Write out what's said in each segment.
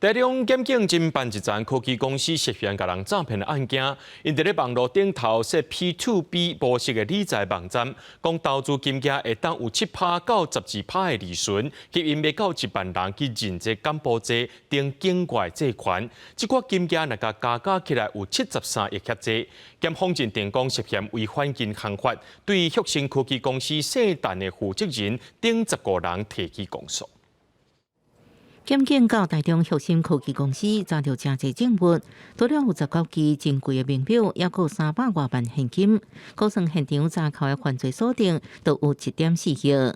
台中檢警偵辦一樁科技公司涉嫌共人詐騙的案件，𪜶佇咧網路頂頭設 P2B 模式的理財網站，講投資金額會當有7趴到12趴的利潤，吸引欲到1萬人去認這柬埔寨等境外借款。這寡金額若共加加起來有73億遐濟。檢方認定講涉嫌違反銀行法，對旭昇科技公司聖誕的負責人等15人提起公訴。檢警到台中旭昇科技公司查著誠濟證物，除了有19支珍貴的名錶，抑閣300外萬現金，估算現場查扣的犯罪所得都有1.4億。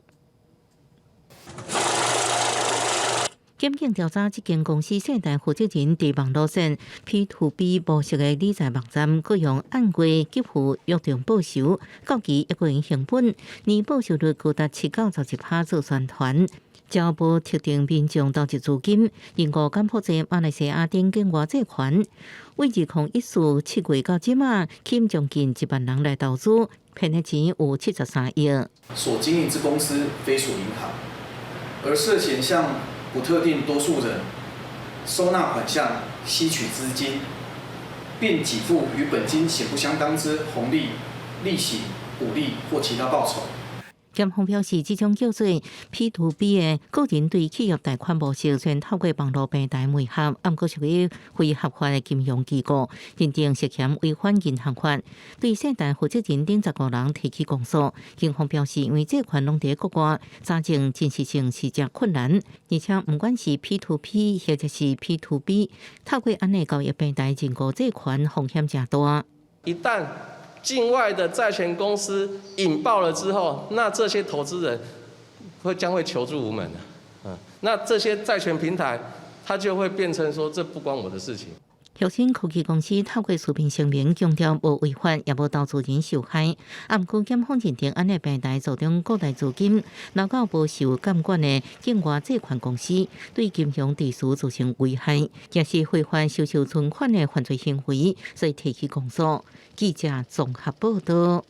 檢警調查這間公司聖誕負責人佇網路上 P2B 模式的理財網站，閣用按月給付約定報酬，到期抑閣會還本，年報酬率高達7到12趴做宣傳。招募特定民眾投入資金，認沽柬埔寨、馬來西亞等境外借款。為2014七月到這馬，吸引將近1萬人來投資，騙的錢有73億。所經營之公司非屬銀行，而涉嫌向不特定多數人收納款項、吸取資金，並給付與本金顯不相當之紅利、利息、股利或其他報酬。檢方表示，這種叫做 P2B 的個人對企業貸款模式，雖然透過網路平台媒合，毋過屬於非合法的金融機構，認定涉嫌違反銀行法，對聖誕負責人等15人提起公訴。警方表示，因為借款攏佇國外，查證真實性是誠困難，而且毋管是 P2P 或者是 P2B，透過按呢交易平台認沽借款風險誠大。一旦境外的債權公司引爆了之後，那這些投資人將會求助無門的，那這些債權平台，它就會變成說，這不關我的事情。旭昇科技公司透過書面聲明強調無違法，也無投資人受害。毋過檢方認定按呢平台做中擴大資金，流到無受監管的境外借款公司，對金融秩序造成危害，也是非法收受存款的犯罪行為，所以提起公訴。記者綜合報道。